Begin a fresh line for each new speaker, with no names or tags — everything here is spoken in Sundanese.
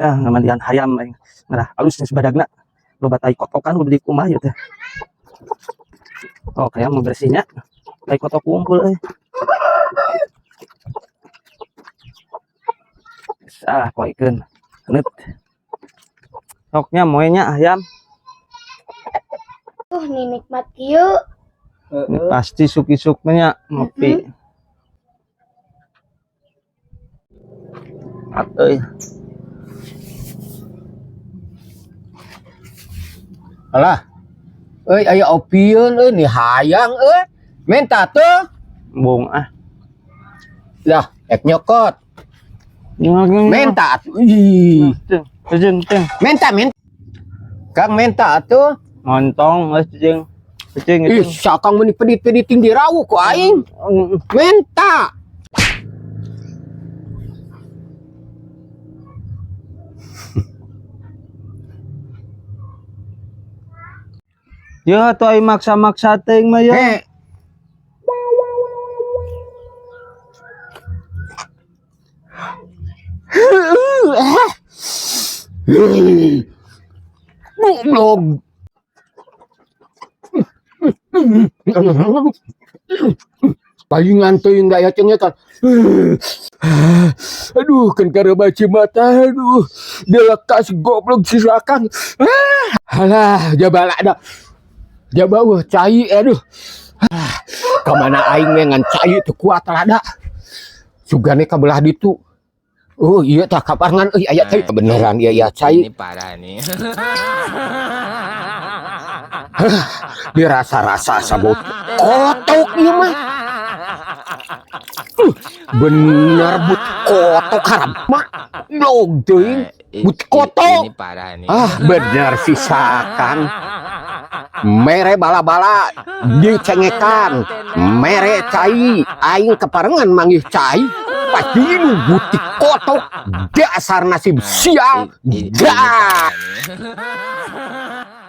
Ah, ngamandian hayam aing. Ngarah alus geus badagna. Loba tai kotokan kudu dikumbah ieu teh. Oh, kayak mau bersihnya. Tai kotok kumpul euy. Ah, poekeun. Neut. Soknya moenya hayam.
Nih nikmat kieu.
Ini pasti isuk-isuknya ngopi. Mat euy.
Alah. Euy, aya opieun euy, ni hayang euy. Menta teu?
Embung ah.
Lah, ek nyokot. Menta atuh. Ih.
Jeung jeung.
Menta, menta. Kang, menta atuh.
Montong geus jeung. Jeung.
Ih, sakang meuni pedit-pedit ting dirawu ku aing. Menta.
Ya atuh aing maksa-maksa teuing mah ya.
He. Goblok. Palingan teuing da aya cengekan. Aduh, kan kareba mata, aduh. Dilekas goblok si Sakang. Alah, jabala da. Jaba cai, aduh. Ah, kamana aing we ngan cai teu kuat rada. Sugane ka belah ditu. Oh iya, tah kaparangan euy, aya cai kebenaran ieu ya cai.
Ini parah nih.
Dirasa-rasa sabut kotok ieu mah. Bener but kotok haram mak blog teuing but kotok.
Ini parah nih.
Ah, bener si Sakang. Mere bala-bala dicengekan, mere cai, aing keparengan manggih cai, pasti nu butik kotok, dasar nasib sial.
Ini
Dah.
parah nih.